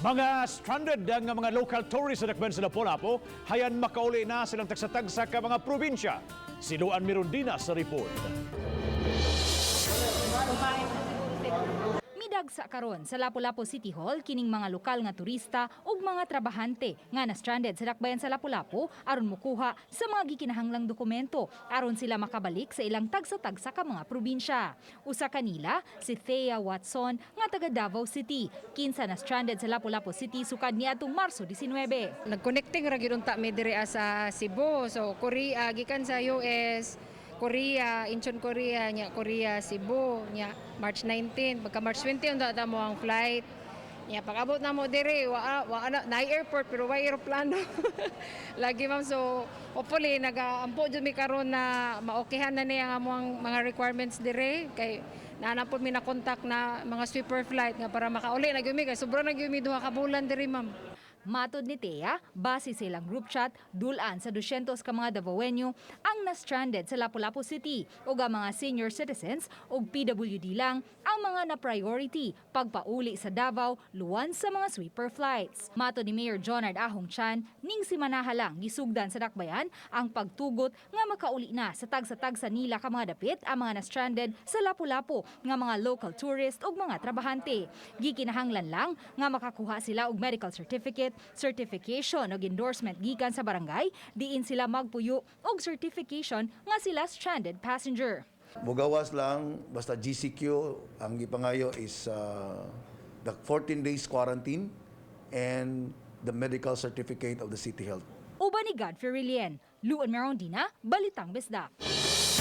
Mga stranded ang mga local tourists sa dakbayan sa Lapu-Lapu, hayan makauli na silang tagsa-tagsa ka mga probinsya. Si Luan Mirundina sa report. Midagsa karon sa Lapu-Lapu City Hall kining mga lokal nga turista ug mga trabahante nga na-stranded sa dakbayan sa Lapu-Lapu aron mokuha sa mga gikinahanglang dokumento aron sila makabalik sa ilang tagsa-tagsa ka mga probinsya. Usa kanila si Thea Watson nga taga Davao City, kinsa na stranded sa Lapu-Lapu City sukad niadtong Marso 19. Nag-connecting ra gyud unta mi diri sa Cebu. So Korea gikan sa US, Korea, Incheon Korea, nya Korea Cebu, nya March 19, pagka March 20 unta ta mo ang flight. Nya pag-abot na mo diri, wa na na airport pero wa aeroplano. Lagi, ma'am, so hopefully nagaampo jud mi karon na maokehan na niya ang among mga requirements dire kay naa na pud mi na contact na mga sweeper flight nga para makauli na gyud mi kay sobra na gyud mi 2 ka bulan diri, ma'am. Matod ni Thea, base sa ilang group chat, dulan sa 200 ka mga Davaoenyo ang na-stranded sa Lapu-Lapu City ug ang mga senior citizens ug PWD lang ang mga na-priority pagpauli sa Davao luwan sa mga sweeper flights. Matod ni Mayor Jonard Ahong Chan, ning simanaha lang gisugdan sa dakbayan ang pagtugot nga makauli na sa tagsa-tagsa nila ka mga dapit ang mga na-stranded sa Lapu-Lapu nga mga local tourist ug mga trabahante. Gikinahanglan lang nga makakuha sila og medical certificate, certification ug endorsement gikan sa barangay, diin sila magpuyo og certification nga sila stranded passenger. Mugawas lang, basta GCQ, ang gipangayo is the 14 days quarantine and the medical certificate of the city health. Uban ni Godfrey Rilien, Luan Merondina, Balitang Bisdak.